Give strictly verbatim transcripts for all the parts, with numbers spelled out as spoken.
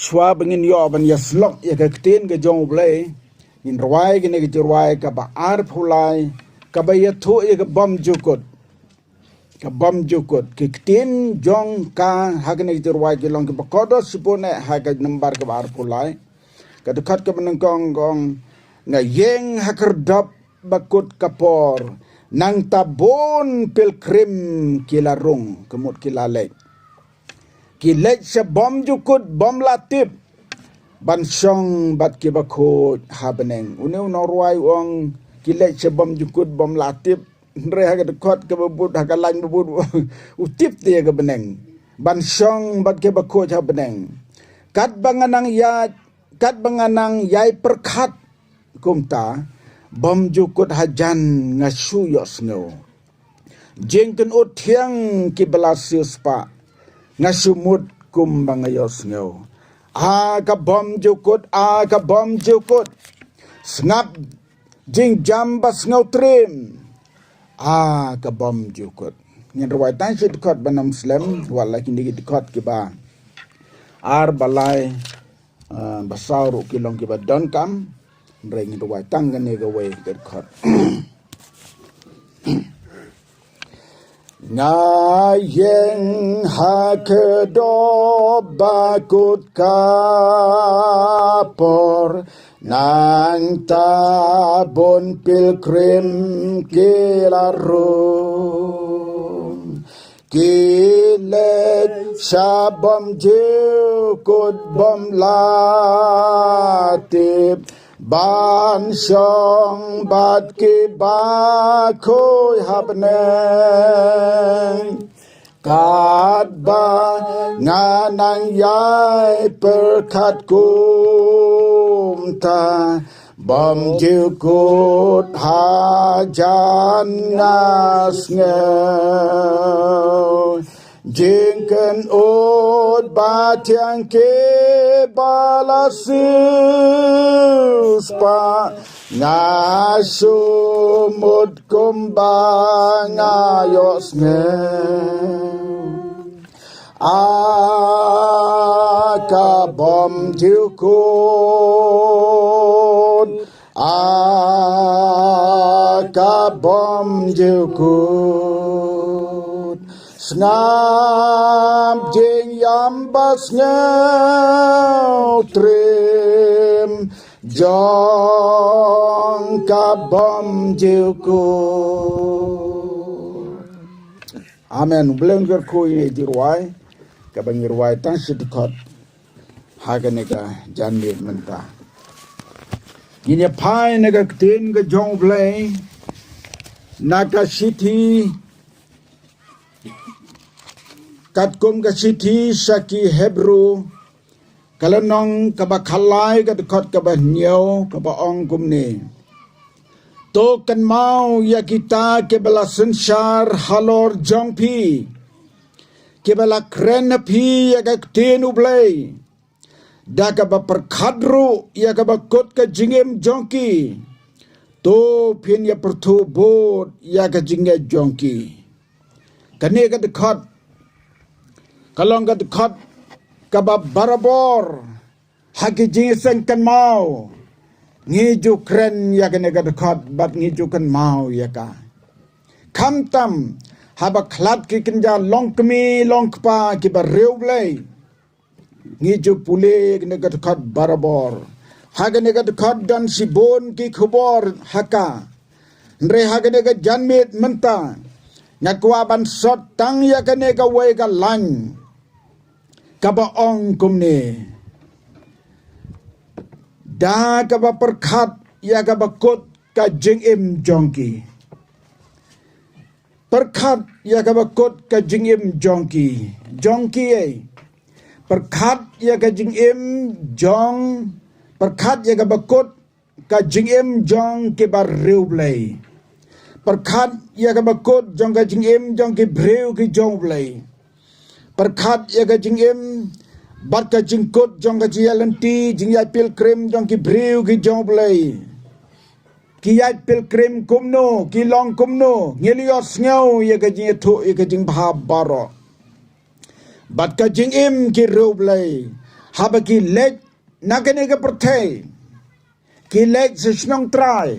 Shuwa ba ngin ïoh ban ïasyllok ïa ka ktien ka jong U Blei, ngin rwai kane ka jingrwai kaba arphew lai, kaba ïathuh ïa ka bymjukut. Ka bymjukut. Ki ktien jong ka ha kane ka jingrwai ki long kiba kordor shibun eh ha ka nambar kaba arphew lai. Ka dkhot kaba nyngkong ka ong, nga ïeng ha khyrdop ba kut ka por, nangta bun pilgrim ki la rung, ka mut ki la leit. Ki leit sha bymjukut bym la tip ban shong bad kiba khuid ha bneng. Une u nongrwai u ong ki leit sha bymjukut bym la tip. Hynrei ha ka dkhot kaba bud, ha ka lain ba bud u tip te ïa ka bneng, ban shong bad kiba khuid ha bneng. Katba nga nang ïaid, katba nga nang ïai pyrkhat kumta, bymjukut hajan nga shu ïohsngew jingkynnoh thiang kiba la siewspah, nga shu mut kumba nga ïohsngew. A ka bymjukut, a ka bymjukut, sngap jingjam ba sngewtriem. A ka bymjukut. Ngin rwai tang shi dkhot ban ym slem, wat la kine ki dkhot kiba ar ba lai, ah, ba saw ruh ki long kiba donkam. Hynrei ngin rwai tang kane kawei ka dkhot. Nga ïeng ha khyrdop ba kut ka por, nangta bun pilgrim ki la rung. Ki leit sha bymjukut bym la tip, ban shong bad kiba khuid ha bneng. Katba nga nang ïai pyrkhat kumta, bymjukut hajan nga sngew jingkynnoh ba thiang kiba la siewspah, nga shu mut kumba nga ïohsngew. A ka bymjukut, a ka bymjukut, sngap jingïam ba sngewtriem jong ka bymjukut. Amen. U Blei un kyrkhu ïa kane ka jingrwai, kaba ngi rwai tang shi dkhot ha kane ka janmiet mynta. Ngin ïa phai na ka ktien ka jong U Blei na ka shithi, katkum ka shithi sha ki Hebru, ka lynnong kaba khatlai, ka dkhot kaba hynñiew, kaba ong kumne: To kynmaw ïa kita kiba la synshar halor jong phi, kiba la kren ha phi ïa ka ktien U Blei, da kaba pyrkhat ruh ïa kaba kut ka jingim jong ki. To phin ïa pyrthuh bud ïa ka jingngeit jong ki. Kane ka dkhot ka long ka dkhot kaba barabor ha ki jingïaseng kynmaw. Ngi ju kren ïa kane ka dkhot bad ngi ju kynmaw ïa ka. Khamtam haba khlad ki kynja longkmie longkpa kiba riewblei, ngi ju pule kane ka dkhot barabor. Ha kane ka dkhot don shibun ki khubor ha ka. Hynrei ha kane ka janmiet mynta nga kwah ban sot tang ïa kane kawei ka lain kaba ong kumne: Da kaba pyrkhat ïa kaba kut ka jingim jong ki. Pyrkhat ïa kaba kut ka jingim jong ki. Jong ki ei. Pyrkhat ïa ka jingim jong, pyrkhat ïa kaba kut ka jingim jong kiba riewblei. Pyrkhat ïa kaba kut jong ka jingim jong ki briew ki jong U Blei. Pyrkhat ïa ka jingim bad ka jingkut jong ka jingïaid lynti, jingïaid pilgrim jong ki briew ki jong U Blei. Ki ïaid pilgrim kumno, ki long kumno, ngi la ïohsngew ïa ka jingïathuh ïa ka jingbha baroh. Bad ka jingim ki riewblei. Haba ki leit na kane ka pyrthei, ki leit sha shnong trai.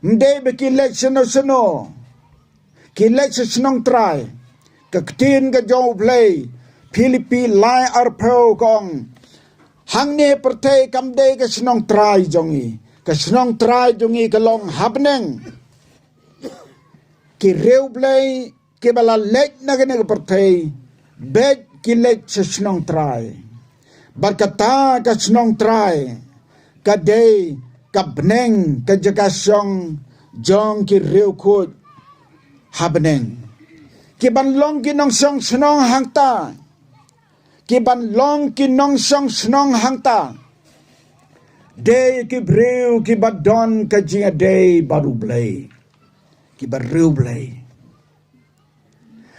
Ym dei ba ki leit shano shano. Ki leit sha shnong trai. Ka ktien ka jong U Blei, Philippi lai arphew ka ong, hangne pyrthei kam dei ka shnong trai jong ngi. Ka shnong trai jong ngi ka long ha bneng. Ki riewblei kiba la leit na kane ka pyrthei, beit ki leit sha shnong trai. Bad kata ka shnong trai ka dei ka bneng, ka jaka shong jong ki riewkhuid ha bneng. Ki ban long ki nongshong shnong hangta, ki ban long ki nongshong shnong hangta, dei ki briew kiba don ka jingïadei bad U Blei, kiba riewblei.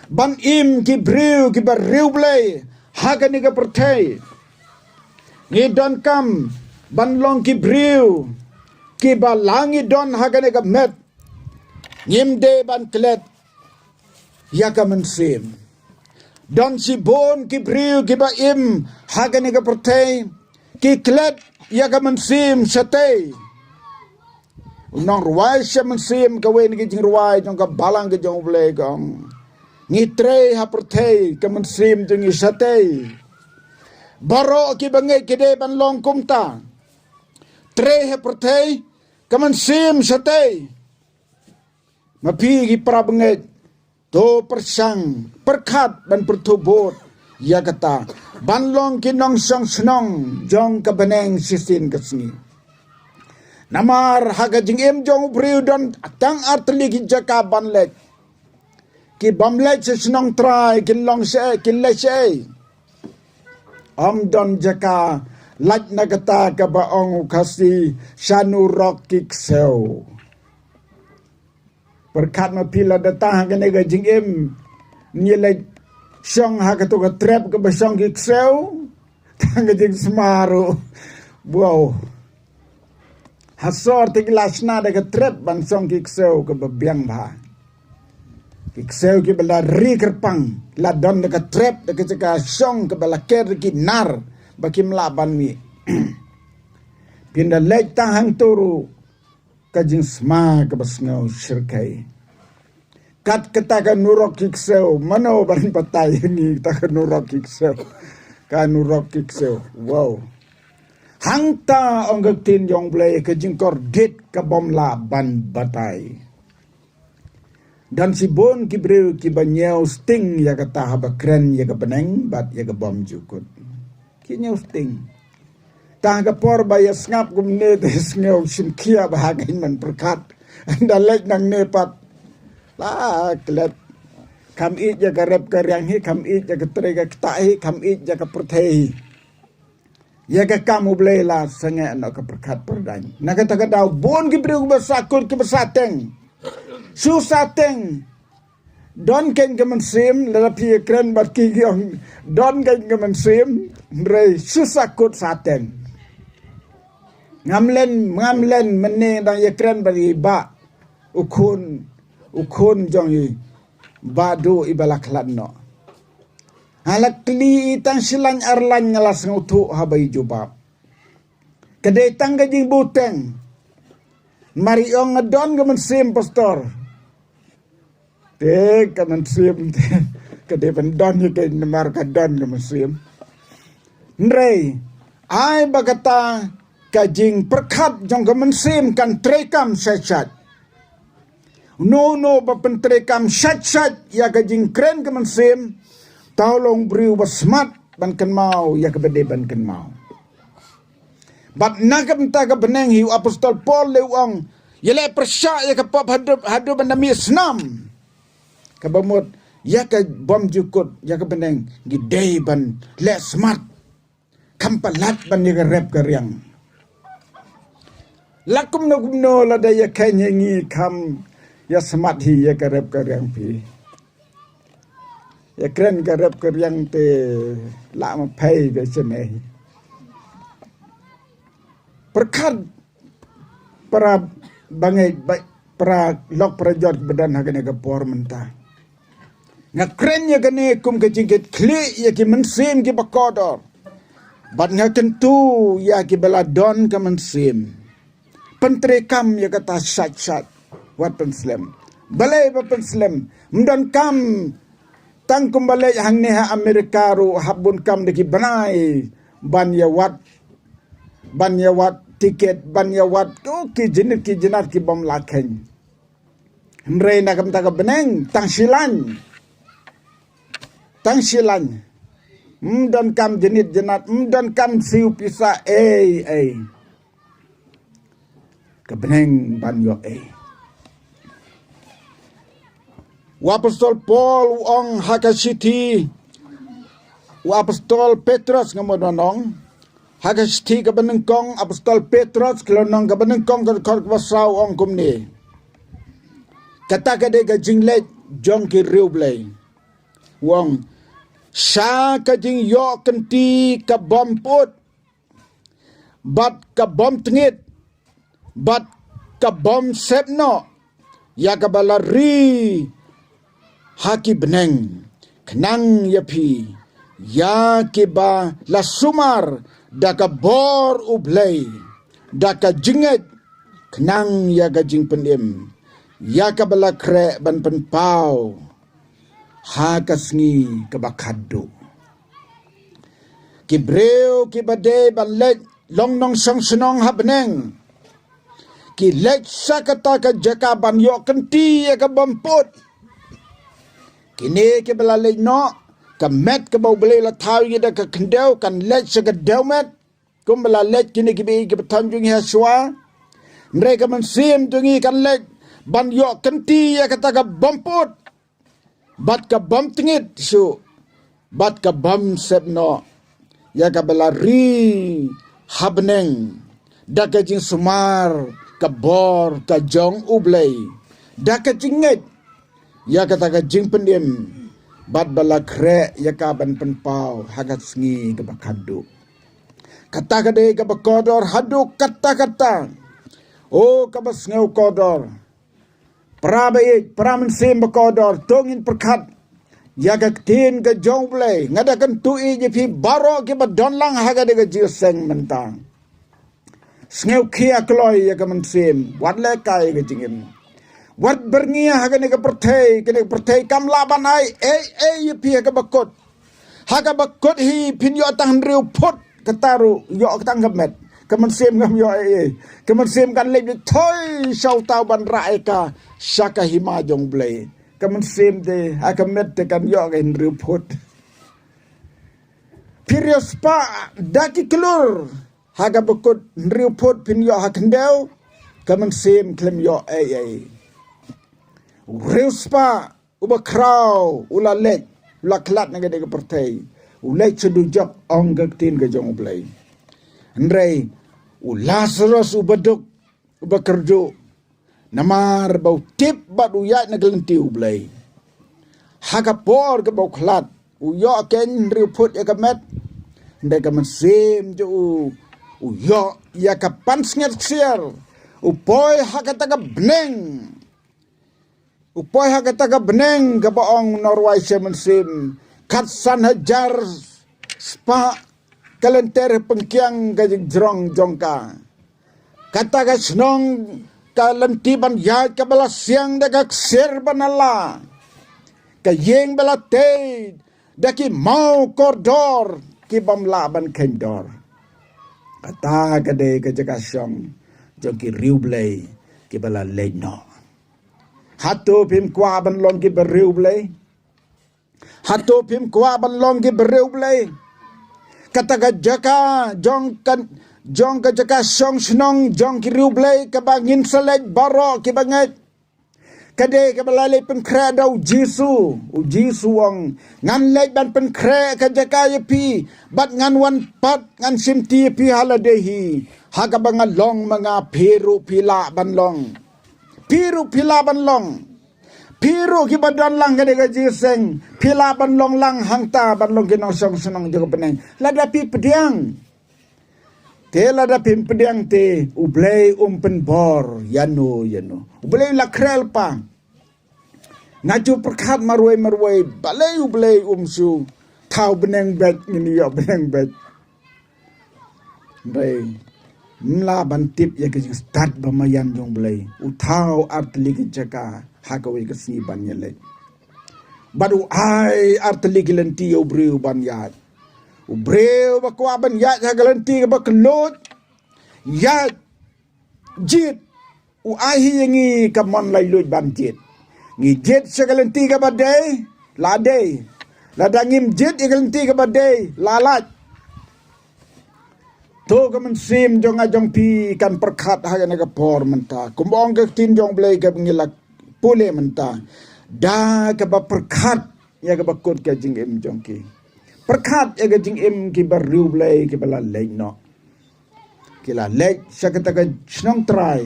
Ban im ki briew kiba riewblei ha kane ka pyrthei, ngi donkam ban long ki briew kiba la ngi don ha kane ka met, ngim dei ban klet ïa ka mynsiem. Don shibun ki briew kiba im ha kane ka pyrthei, ki klet ïa ka mynsiem shatei. U nongrwai sha mynsiem, kawei na ki jingrwai jong ka balang ka jong U Blei ka ong, ngi trei ha pyrthei ka mynsiem jong ngi shatei. Baroh kiba ngeit ki dei ban long kumta. Trei ha pyrthei ka mynsiem shatei. Ma phi ki para bangeit, to pyrshang, pyrkhat ban pyrthuh bud ïa kata, ban long ki nongshong shnong jong ka bneng shisien ka sngi. Namar ha ka jingim jong u briew don tang artylli ki jaka ban leit. Ki bym leit sha shnong trai kin long shaei, kin leit shaei? Ym don jaka, lait na kata kaba ong u Khasi, sha nurok ki ksew. Pyrkhat ma phi, lada tang ha kane ka jingim ngi leit shong ha kato ka trep kaba shong ki ksew, tang ka jingsma ruh, wow. Ha sor te ki la shna da ka trep ban shong ki ksew kaba biang bha. Ki ksew kiba la ri kyrpang, la don da ka trep, da ka jaka shong kaba la ker da ki nar ba kim lah ban mih. Phin da leit tang hangto ruh, ka jingsma kaba sngew shyrkhei. Kat kata ka nurok ki ksew, mano ban batai ïa ngi kata ka nurok ki ksew? Ka nurok ki ksew. Wow. Hangta ong ka ktien jong U Blei, ka jingkordit ka bym lah ban batai. Don shibun ki briew kiba ñiew sting ïa kata haba kren ïa ka bneng bad ïa ka bymjukut. Ki ñiew sting. Tang ka por ba ïa sngap kumne te sngew shim khia bha, kein ban pyrkhat. Ynda leit nangne pat, la klet, kham ïeit ïa ka rep ka riang hi, kham ïeit ïa ka trei ka ktah hi, kham ïeit ïa ka pyrthei hi. Ïa ka kam U Blei la sangeh noh ka pyrkhat pyrdaiñ. Na kata ka daw bun ki briew kiba sahkut, kiba sahteng. Shu sahteng. Don kein ka mynsiem, lada phi ïakren bad ki ki ong don kein ka mynsiem, hynrei shu sahkut sahteng. Ngam len, ngam len mynne dang ïakren bad i bah, u khun, u khun jong i bah Duh iba la khlad noh. Ha la kylli i tang shi laiñ ar laiñ nga la sngewthuh haba i jubab. Ka dei tang ka jingbuteng. Mar i ong nga don ka mynsiem, pastor. Te ka mynsiem te ka dei ban don ïa ka, namar ka don ka mynsiem. Hynrei ai ba kata ka jingpyrkhat jong ka mynsiem kan treikam shait shait. Uno uno ba pyntreikam shait shait ïa ka jingkren ka mynsiem, to long briew ba smat ban kynmaw ïa kaba dei ban kynmaw. Bad na ka bynta ka bneng hi u apostol Paul leh u ong, ïaleh pyrshah ïa ka pop haduh, haduh ban da mih snam. Kaba mut ïa ka bymjukut, ïa ka bneng ngi dei ban leh smat. Kham palat ban ïa ka rep ka riang. La kumno kumno lada ïa kheiñ ïa ngi kham ïa smat hi ïa ka rep ka riang phi. Ïa kren ka rep ka riang te la ma phei ka chene hi. Pyrkhat para bangeit, para lok para jot ba don ha kane ka por mynta. Nga kren ïa kane kum ka jingkitkhlieh ïa ki mynsiem kiba kordor. Bad nga kyntu ïa kiba la don ka mynsiem, pyntreikam ïa kata shat shat, wat pynslem. Balei ba pynslem? Ym donkam tang kumba leit hangne ha Amerika ruh, hap bun kam da ki bnai ban ïa wad, ban ïa wad tiket, ban ïa wad tu ki jnit ki jnat ki bym lah kheiñ. Hynrei na ka bynta ka bneng, tang shi lain, tang shi lain. Ym donkam jnit jnat, ym donkam siew pisa ei ei. Ka bneng ban ïoh ei. U apostol Paul u ong ha ka shithi, u apostol Petros, nga mut ban ong, ha ka shithi kaba nyngkong apostol Petros, ka lynnong kaba nyngkong, ka dkhot kaba saw, u ong kumne: Kata ka dei ka jingleit jong ki riewblei. U ong: Sha ka jingïoh kynti ka bym put, bad ka bym tngit, bad ka bym sep noh, ïa kaba la ri ha ki bneng, khnang ïa phi, ïa kiba la sumar da ka bor U Blei, da ka jingngeit, khnang ïa ka jingpynim, ïa kaba la khreh ban pynpaw ha ka sngi kaba khatduh. Ki briew kiba dei ban leit long nongshong shnong ha bneng, ki leit sha kata ka jaka ban ïoh kynti ïa ka bym put. Kine kiba la leit noh, ka met kaba U Blei u la thaw ïa ngi da ka khyndew kan leit sha ka dewmet, kumba la leit kine kiba ïeit kiba thon jong ngi ha shuwa. Hynrei ka mynsiem jong ngi kan leit ban ïoh kynti ïa kata ka bym put, bad ka bym tngit shuh, bad ka bym sep noh, ïa kaba la ri ha bneng da ka jingsumar ka bor ka jong U Blei, da ka jingngeit, ïa kata ka jingpynim, bad ba la khreh ïa ka ban pynpaw ha ka sngi kaba khatduh. Kata ka dei kaba kordor haduh katta katta. O kaba sngew kordor. Para ba ïeit, para mynsiem ba kordor, to ngin pyrkhat ïa ka ktien ka jong U Blei. Nga da kyntu ïa phi baroh kiba don lang ha kane ka jingïaseng mynta. Sngew khia kloi ïa ka mynsiem, wat lehkai ïa ka jingim. Wat byrngia ha kane ka pyrthei, kane ka pyrthei kam lah ban ai ei ei ïa phi ha kaba kut. Ha kaba kut hi phin ïoh tang hynriew phut, kata ruh ïoh tang ka met. Ka mynsiem kam ïoh ei ei. Ka mynsiem kan leit thoi sha uta u ban rah ïa ka sha ka hima jong U Blei. Ka mynsiem te, ha ka met te kan ïoh ka hynriew phut. Phi riewspah da ki klur, ha kaba kut hynriew phut phin ïoh ha khyndew, ka mynsiem khlem ïoh ei ei. U riewspah uba khraw u la leit, u la khlad na kane ka pyrthei, u leit sha dujok, ong ka ktien ka jong U Blei. Hynrei u Lasarus uba duk, uba kyrduh, namar ba u tip bad u ïaid na ka lynti U Blei. Ha ka por kaba u khlad, u ïoh keiñ hynriew phut ïa ka met, hynrei ka mynsiem jong u, u ïoh ïa ka pansngiat ksiar, u poi ha kata ka bneng. U poi ha kata ka bneng kaba ong u nongrwai shimet mynsiem, khatsan hajar spah ka lynter pynkiang ka jingjrong jong ka. Kata ka shnong, ka lynti ban ïaid kaba la siang da ka ksiar ba nyngkong, ka ïing ba la tei da ki maw kordor ki bym lah ban kheiñ dor. Kata ka dei ka jaka shong jong ki riewblei kiba la leit noh. Hato phim kwah ban long ki briew Blei? Hato phim kwah ban long ki briew Blei? Kata ka jaka jong ka, jong ka jaka shong shnong jong ki riewblei kaba ngin sa leit baroh kiba ngeit, ka dei kaba la leit pynkhreh da U Jisu. U Jisu u ong, ngan leit ban pynkhreh ka jaka ïa phi, bad ngan wan pat ngan shim ti ïa phi ha lade hi. Ha kaba nga long ma nga, phi ruh phi lah ban long. Phi ruh phi lah ban long. Phi ruh kiba don lang ha kane ka jingïaseng, phi lah ban long lang hangta, ban long ki nongshong shnong jong ka bneng, lada phi pdiang. Te lada phim pdiang te, U Blei um pynbor ïano ïano. U Blei u la khreh lypa. Nga ju pyrkhat marwei marwei, balei U Blei um shu thaw bneng beit, ngin ïoh bneng beit. Hynrei ym lah ban tip ïa ka jingstad ba marjan jong U Blei. U thaw artylli ki jaka ha kawei ka sngi ban ïaleit. Bad u ai artylli ki lynti ïa u briew ban ïaid. U briew ba kwah ban ïaid ha ka lynti kaba kylluid, ïaid, jied, u ai hi ïa ngi ka mon laitluid ban jied. Ngi jied sha ka lynti kaba dei, la dei. Lada ngim jied ïa ka lynti kaba dei, la lait. To ka mynsiem jong nga jong phi kan pyrkhat ha kane ka por mynta. Kumba ong ka ktien jong U Blei kaba ngi la pule mynta. Da kaba pyrkhat ïa kaba kut ka jingim jong ki. Pyrkhat ïa ka jingim kiba riewblei kiba la leit noh. Ki la leit sha kata ka shnong trai,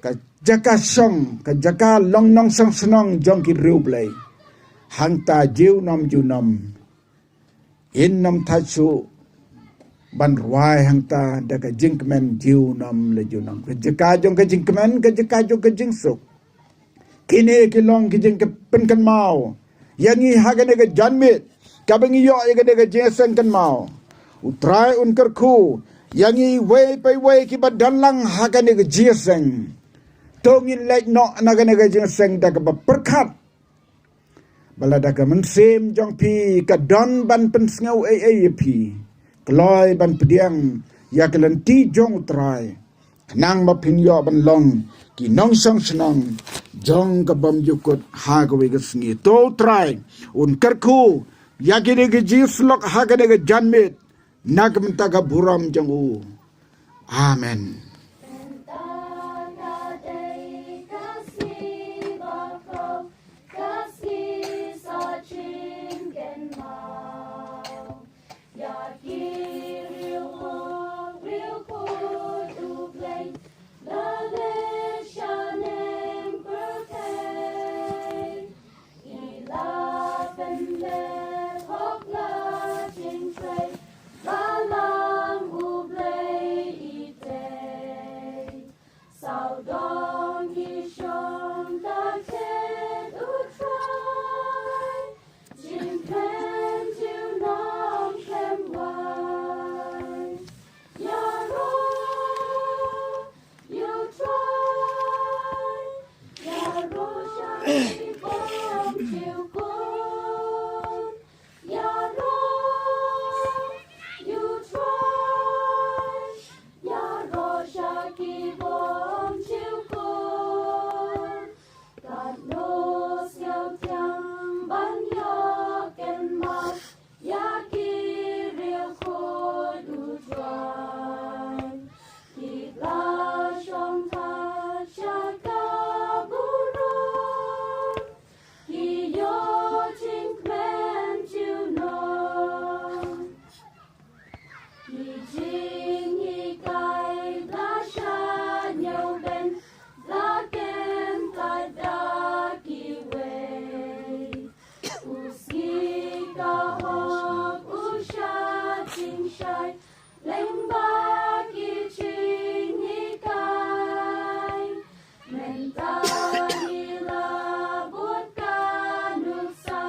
ka jaka shong, ka jaka long nongshong shnong jong ki riewblei. Hangta junom junom. Yn ym thait shuh ban rwai hangta da ka jingkmen junom la junom. Ka jaka jong ka jingkmen, ka jaka jong ka jingsuk. Kine ki long ki jingpynkynmaw ïa ngi ha kane ka janmiet, kaba ngi ïoh ïa kane ka jingïaseng kynmaw. U Trai un kyrkhu ïa ngi iwei pa iwei kiba don lang ha kane ka jingïaseng. To ngin leit noh na kane ka jingïaseng da kaba pyrkhat ba lada ka mynsiem jong phi ka don ban pynsngew ei ei ïa phi, kloi ban pdiang ïa ka lynti jong U Trai, khnang ba phin ïoh ban long ki nongshong shnong jong ka bymjukut ha kawei ka sngi. To U Trai un kyrkhu ïa kine ki jingïasyllok ha kane ka janmiet na ka bynta ka burom jong u. Amen. Sawdong ki shong ka khet U Trai, jingkmen junom khlem wai. Ïaroh, ïa U Trai, ïaroh sha ki bymjukut. Ïaroh, ïa U Trai, ïaroh sha ki bymjukut. Katno sngewthiang ban ïoh kynmaw ïa ki riewkhuid U Trai. Ki la shongkha sha ka burom, ki ïoh jingkmen junom. Ki jinghikai la shaniewben, la kem kata kiwei. U sngi ka hok u shah jingshai lyngba ki jinghikai. Mynta ngi la bud ka nuksa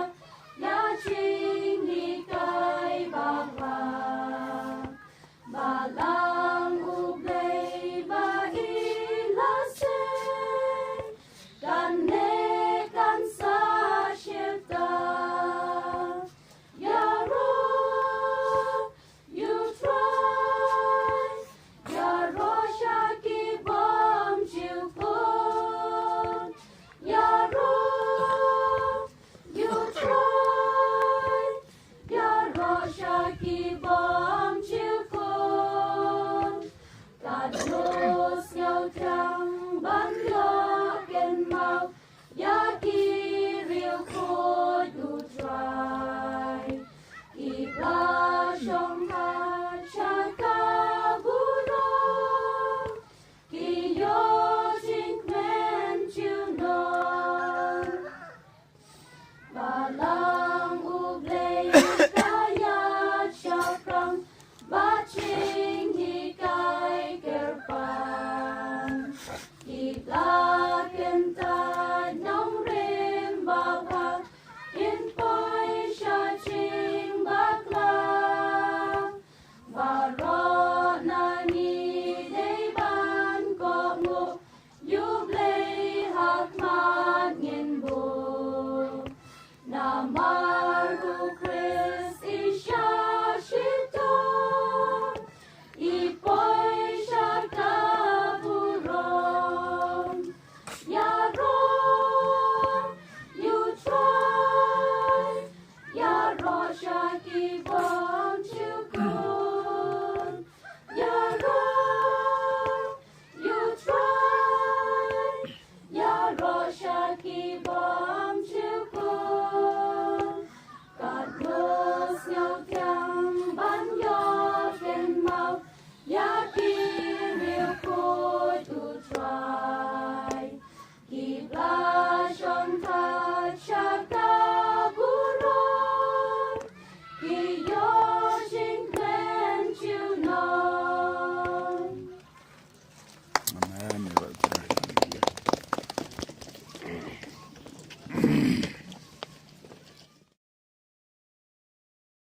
ïa jinghikai bakla. Balang U Blei ba i la seng, kane kan sa sheptieng. Ïaroh, ïa U Trai, ïaroh sha ki bymjukut. Ïaroh, ïa U Trai, ïaroh sha ki bymjukut. Katno sngewthiang ban ïoh kynmaw ïa ki riewkhuid U Trai. Ki la shongkha sha ka burom, ki ïoh jingkmen junom. Balang U Blei ka ïaid shaphrang, ba jing